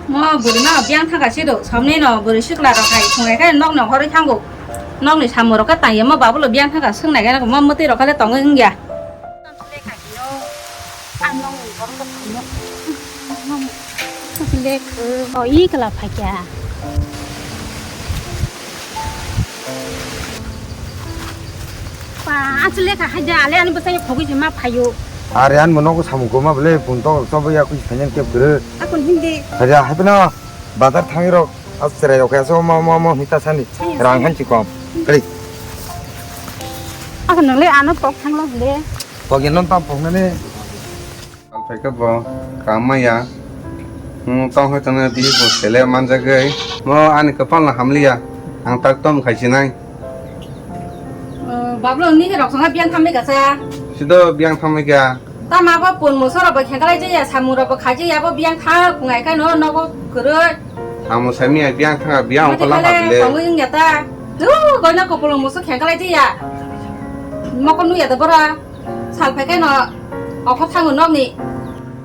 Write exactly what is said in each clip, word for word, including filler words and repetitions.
Mo bwrwi no biyang thangka se do, somni no bwrwi sikla rok hai thungai khe nok no horwi thango. Nok ni samung rok khe tang ya, mo babu lo biyang thangka swngnai khe mo mwtwi rok khe tongwi wng ya. Ang nok ni borok rok thangno. Lekha, o i kla phai kya. Pa, asle ka haja, ale ani bwsai khogwi se ma phaio. Are ani mo nogo samung koma bole, phone to chobo ya kuch phainang kep gre. Akon hindi. Haja, haipno bazar thangwi rok, as cherai rok ya so mo mo mo hita sani. Saya, rang saya. Han chi kom. Kali. Akon nang le ano pok thanglo bole. Pok yan non tam pok nane. Salphaikhe bo kam maya. Hmm, tong hai tongna bini bo sele manjagwi. Mo ani kwpal no hamliya. Ang tak tom khaisinai. Oh, Bablu, ni rok songha biyang thambai kasa. Sido biyang thambai kya. Tama bo pun muso rok bo khenkalai jaya, samu rok bo khai jaya, bo biyang tha kungai khe no nogo kwrwi. Samu sami ai biyang thanga biyang ongkha lama bile. Tongwi wngya ta. Tu goina kopolo muso khenkalai jaya. Mokol nuya da bora. Sal phaikhe no okhor thango nokni.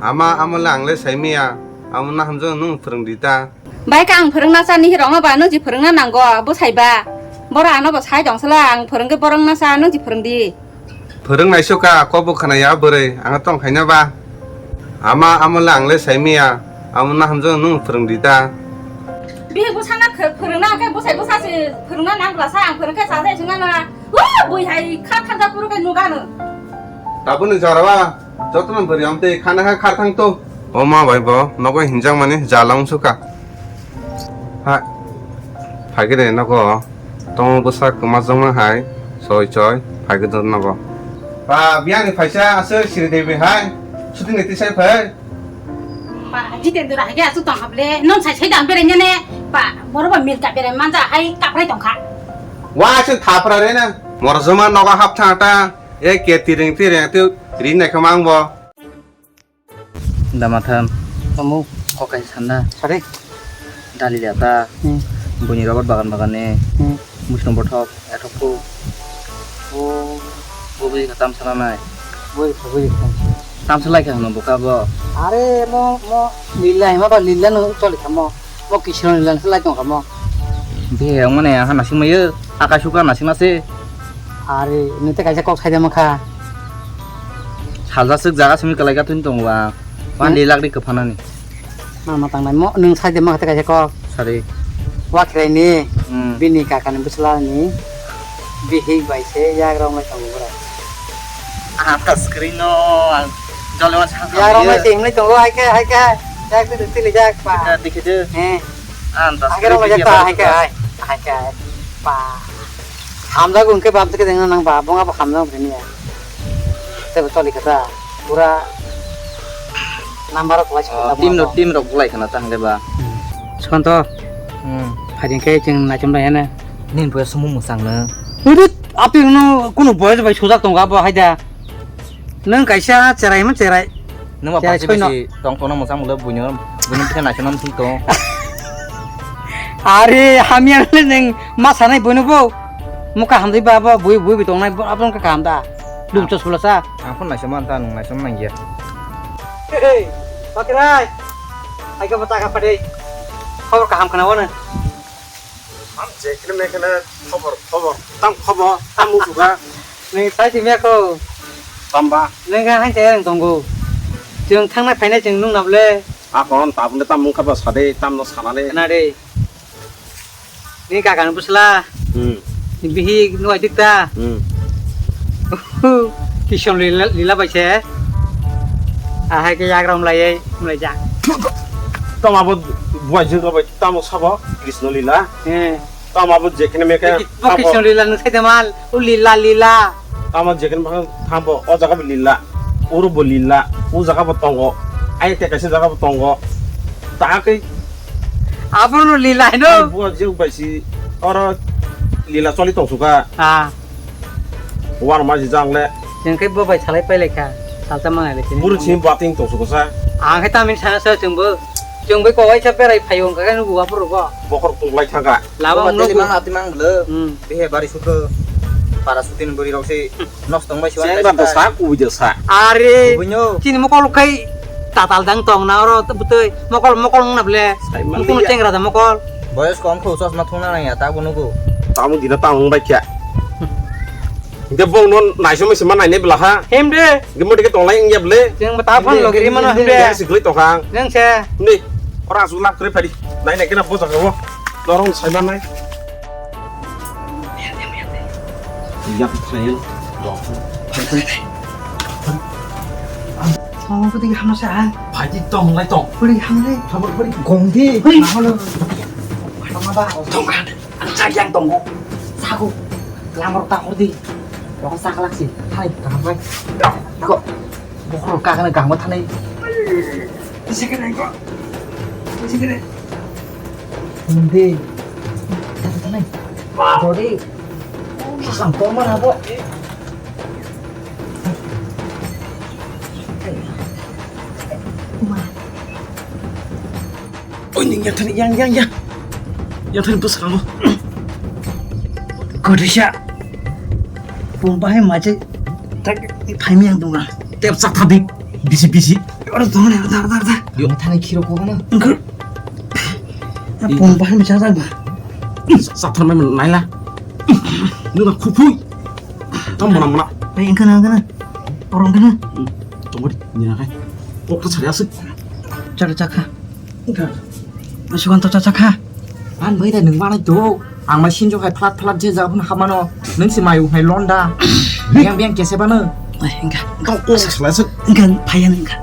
Ama, amo le ang le saimiya, amo na hamjak nwng phwrwng di ta. Bai ka ang phwrwngna cha ni hirok no ba nwng ji phwrwngna nango, bwsai ba. Bora ano bo sai tong sala, ang phwrwngkhe borok na cha nwng ji phwrwng di. Phwrwng naiso ka, kok bo khna ya bwrwi, ang tong khaina ba. Ama, amo le ang le saimiya, amo na hamjak nwng phwrwng di ta. Bihik bwsana phwrwngna khe bwsai bwsa se phwrwngna nang bwla sa, ang phwrwngkhe cha jai singna na. Wo, bui hai kha kha ja puro kai nuga no. Tabuni jora ba, joto no bari amte khana kha khar thang to. O ma bai bo, nogo hinjang mani jala ungsu ka. Ha, phai gede nogo, tong bwsa kwma jongma hai, choi choi, phai gede nogo. Ba, biyani phaisa aswk siri debi hai, shooting ni tisai phai. Pa, Jitendra hai khe aswk tong hable. Nwng sai sai dang berai nene. Pa, boro ba milka berai manja hai kaprai tong kha. Wa se thapra re na. Morjoma nogo hap tha ta. E ke tiring tiring tu ri nai kha mang bo. Damathan. Kamu? Kok kai sanda. Sare. Dali lata. Hmm. Buni robot bagan bagan ne. Hmm. Musno bothok. Etok ko, o, o bui ka tamsa na nai. Bui ka, bui ka. Tamsa lai ka hano boka bo. Are mo, mo, lila hima ba lila no choli ka mo. Mo kisron lila no lai tong ka mo. Be, ang mane aha nasing mayo, aka suka nasing nase. Are, nete kaisa kok sai de ma kha. Salja sik jaga simi kalai ka tun tong ba. Pandi lak di kepana ni. Ma ma tang nai mo, nung sai de ma kha kaisa kok. Sari. Wa khrai ni. Hmm. Bini kaka ni bwsla ni. Bihik bai se yak rong lai tongo bro. Aha ta screen no. Jole wan sa. Yak rong lai ting lai tongo, hai khe, hai khe. Yak tu tu le jak pa. Dikhe de. Eh. An ta. Hai khe rong lai jak pa, hai khe, hai. Hai khe. Pa. Hamjago hwnkhe bam teke dengna nang ba, bonga bo hamjak bini ya. Tebo choli kha ta, pura number rok lai. Oh, team rok, team rok bulai khana ta hwnkhe ba. Hmm. Sukon to. Hmm. Phai khe chwng naichom lai hene. Nin boya sumo mwchang no. Urut, api no kunu boya bai sujak tongo abo haida. Nwng kaisa cherai hwnma cherai. Nwng ba cherai pasi soino. Besi tong tongno mwchang mula buino, buino bwkha naisano thung tong. Are hamya le nwng ma sanai buino bo. Muka hamdai ba bo bui bui bi tongnai bo abon ka kam da. Dum chos bula sa. Ang phone naisama ta nwng naisama nangya. Hey, pakrai. Ai ka bata ka pade. Khobor kaham khana wana. Ham jekhne mekhne khobor, khobor, tam khobor, tam musuga. Neng sai si mekho. Tamba. Neng ka hain tayang tongo. Chwng thangnai phainai chwng nung nable. Akon tabne tam mungkha ba sade, tam no sanane. Na de. Ni kaka no busla. Hmm. Ni bihi no adik ta. Hmm. Kishon lila, lila bai se. Ahai ke yagram lai, lai ja. Tama bo buai jing bai tamo sabo Krishna lila. Eh. Tamo abo jekhne mekhe. Bo tamo. Krishna lila nung sai de mal, u lila, lila. Tamo jekhne mekhe thambo, o jaga bo lila, uro bo lila, u jaga bo tongo, ai te kaisa jaga bo tongo. Ta khe. Abo no lila hino. Bo jing bai si, oro lila choli tong suka. Ah. War ma ji jang le. Jeng khe bo bai salai pai lai kha. Salsa mangai le chini. Buru chini bating tong suka sa. Ang khe tamin sana sa chwng bo. Chwng bai kowai sa berai phaio wngkha khe nugo aphuru bo. Bokhor tong lai thangka. Lama daily mang ati mang bwle. Hmm. Behe bari sukho. Para sutin buri rok se nosto wngbai se. Cheng ba sa kubui de sa. Are. Kubui no. Chini mokol khai. Tatal dang tong na oro bwtwi mokol mokol wng na ble. Sai man Mukung liya. Chengra da mokol. Boyos kom kho chosma thungna nang ya ta bo nugo. Tamo dina tamo wng bai kya. Hingke bong non naisomoi se ma nainai bwla ha. Hem de. Hingke motike tonglai wngya bwle. Chwng bo ta phone logi ri mano hem de. Yang sikli tongkha ang. Nang se. Ni. Ora asu lak kre phari. Nai nai kena bosa kabo. Norong sai ma nai. Yang phai. Mama ko tigi hamno sa. Phai di tong lai tong. Puri hamle. Hamle puri. Gong di. Hui. Hamle. Tong ma ba. Tong ma. Ang sa yang tong. Sago. Lamar ta hor di. Rong sa kalak si. Hai, kaham bai. Ko. Bokhro ka kana kaham thanai. Sikene ko. Sikene. Hindi. Satu thanai. Dodi. Sasang tong mana bo. Oi, ning yang thani, yang, yang, yang. Yang thani bwskango. Kodisa. Pum bahai maje. Tak phaimi yang dunga. Tep sak thadik. Bisi, bisi. Ora dong, ora, ora, ora. Yo. Thani khiro ko na. Engkho. Pum bahai maja ba. Sak thar mai naila. Nuna khupui. Tam mana mana. Bai engkho na, engkho na. Orang kena. Tunggu di, ni nakai. Kok ta sari asik. Chakha, chakha. Sukan to chakha. An bai da nung mana do. Ang ma sinjo hai flat flat je ja phun hamano. Nung si mayu hai londa. Biang biang kese bana. Ai, enggak. Kok kok sari asik. Enggak, phayan enggak.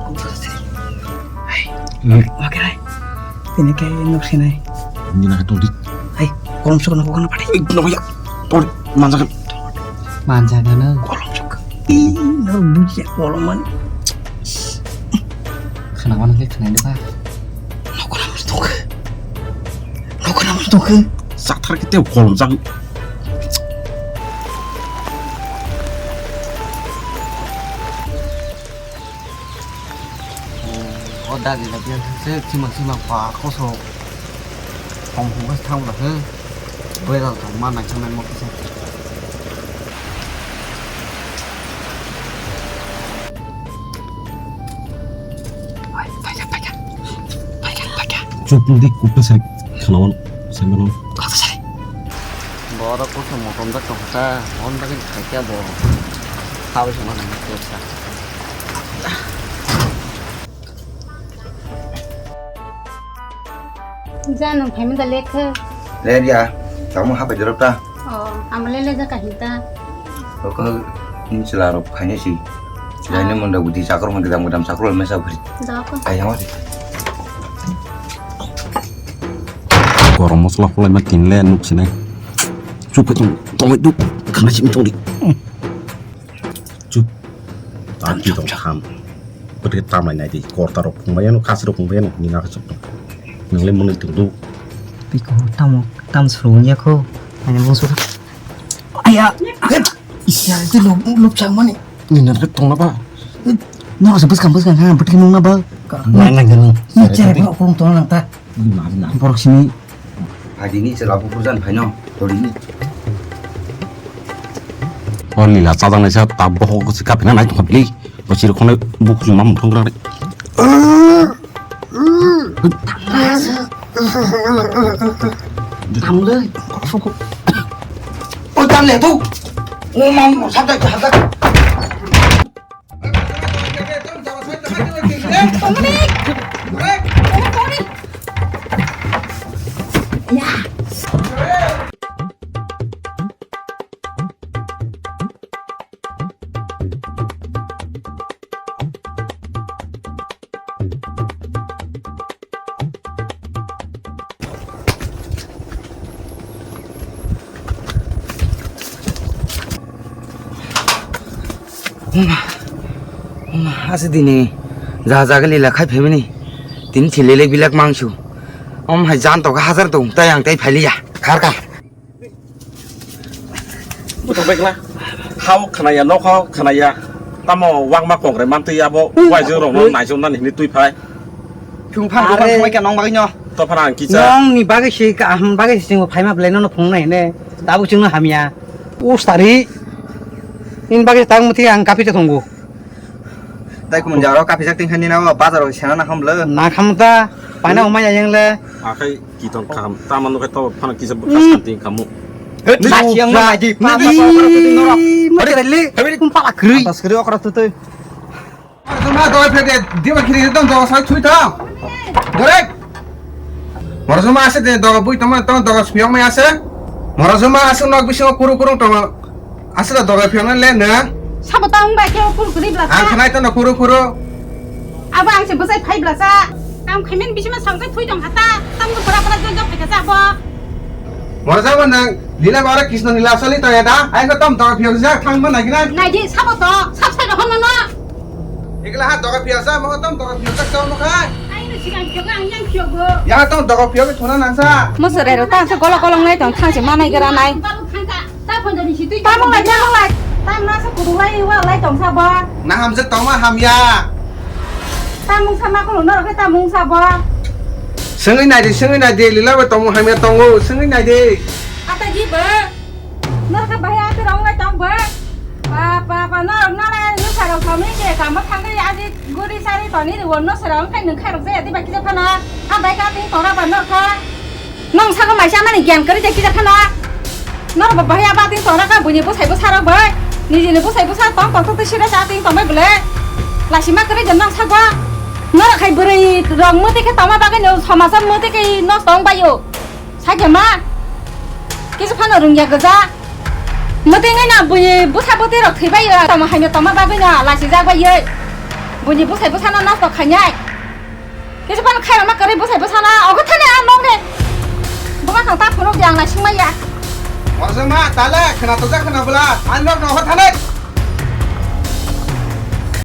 Hai. Oke, hai. Ini kayak nuk sini. Ni nakai tunggu di. Hai, kolom sok nak kok na padi. Ih, no ya. Pori, manjakan. Manjagana. Kolom sok. Ih, no buji kolom man. Khana mana ke khana ini, Pak? Nokona mus tok. Nokona mus tok. Sakthar kita kolom jang. O dagi dagi se chimang chimang pa koso. Hong hong thang la he. Bwrwi rok thang ma nai sanai mo kisa. Paikha, paikha. Paikha, paikha. Chuk di kukta sai khana wan sai mano. Kok sai. Borok koso motom jak tong kha. Hon dagi khai kya bo. Khao se ma nai kisa. Ja, nwng phaimani da late khe? Late ya, chakma hapai dorok ta. Oh, amo le le ja kahim ta. Oko ni chwla rok phainai si. Laini munda budi chakrok munda gudam gudam chakrok mesa buri. Joko. Ai, hawa di. Gorom mosla khulai ma tin le nuk sinai. Chup tong, tong du, khana sim tong di. Chup. Tam chup, chup, chup. Ham. Bwtwi tamlai nai di. Korta rok phungbai ano, khasi rok phungbai ano, nina khe chok. Nang le mwnwi tong du. Biko tamo, tam suru ya kho. Ani bung suru. Aya. Ya, itu lo, lo chang mani. Nina khe tong na ba. No, se bwskang, bwskang, ha, bwtwi nung na ba. Nai nang gano. Ni chere ba, kong tong nang ta. Nari, nari. Borok simi. Phaidi ni chwla buphuru jan phaino, toli ni. O lila chajaknai sa ta bohok se kaphina nai tongkha bili. Bo chiri khonai bukhuk ma muthung gra. Tamle. O tamle tu. O mam sa ta ha ta. Oma, oma, ase dini ja jaga lila khai phaimani. Tini thilele bilak mangsu. Om hai jan toka hajar tong tai ang tai phailiya. Kharka. Buthok bai kla. Hao khanaya, nok hao khanaya. Tamo wangma kongre mantwi abo waijwng rokno naijwk nani hinwi twi phai. Thung phang, thung phang, are, thung phang, nong bagwi no. To phana ang kisa. Nong ni bagwi se kaham bagwi se chwng phaima belai no phung nai ne. Tabuk chwng no hamya. Ustari. In bagwi tang muti ang kapi to thongo. Tai kumun jaro kapijak tingkha nini o bazar o sena na hamle. Na khamta, paina umai ayang le. Akai kitong kham, tama nukai to phano kisa Hmm. Kasanti khamu. Ni Basi yang mana di? Ni Papa di? Papa Papa Papa Papa. Mati rele. Habis. Kumpala kri. Atas kri okra tutu. Tuma doga phede, diba khiri tong doga sai thui tong. Dorek. Morozuma ase de doga bui tong tong doga suyong mai ase. Morozuma ase nok bisingo kuru kuru tong. Ase da doga phiyong le na. Sabo tang ba ke kuru kuru bla. Ang khnai tong kuru kuru. Abo ang se bwsai phai bla sa. Tang khemen bisima sangkai thui tong hata. Tang ko pora pora jol jol phai ka sa bo. Morozuma nang lila bara Krishna lila sali tong ya da. Ai ko tom doga phiyong ja thang ma nai gina. Nai di sabo to. Sab sai ro hono no. Ikla ha doga phiyasa, mo tom doga phiyasa chau mo khai. Ai no sigang phiyok ang yang phiyok go. Ya tom doga phiyok thuna nangsa. Mo sere ro tang se golok golok nai tong thang se manai gara nai. Baru thang ka. Ta phon jani si tui. Ta mong lai, ta mong lai. Ta na sa kudu lai wa lai tong sa ba. Na ham je tong ma ham ya. Ta mung sa ma ko no ro ta mung sa ba. Sengwi nai di, sengwi nai di, lila ba tong mo ham ya tong o, sengwi nai di. Ata ji ba. Norok bahai ati rong lai tong bo. Pa pa pa norok nana nusa rok thami je kamo thangri aji guri sari toni ri won no sera ong kai nung khairok jaya di baki je phana. A bai ka ting tora ba norok kha. Nong sago maisa mani gyan kari je kija phana. Norok bo bahai aba ting tora ka buini bosai bosa rok bai. Niji ni bosai bosa tong tong tong sira ja ting tong bai bole. Lasi ma kari je nong sago. Norok khai bwrwi rok mwtwi khe tongma bagwi no somasa mwtwi khe nosto ong bai o. Sakhe ma, kisa phano rungya gwja. Mwtwi ngai na bui bwsa bwtwi rok thwi bai ya, tamo haino tongma bagwi no lachijak bai ye. Buini bwsai bwsano nosto khainai. Kisa phano khairok ma kwrwi bwsai bwsano, ogo thani a nokni. Buma thang ta phunuk di ang naising maya. Morojak ma, tale, khwna tojak khwna bwla, ang nok no ogo thani.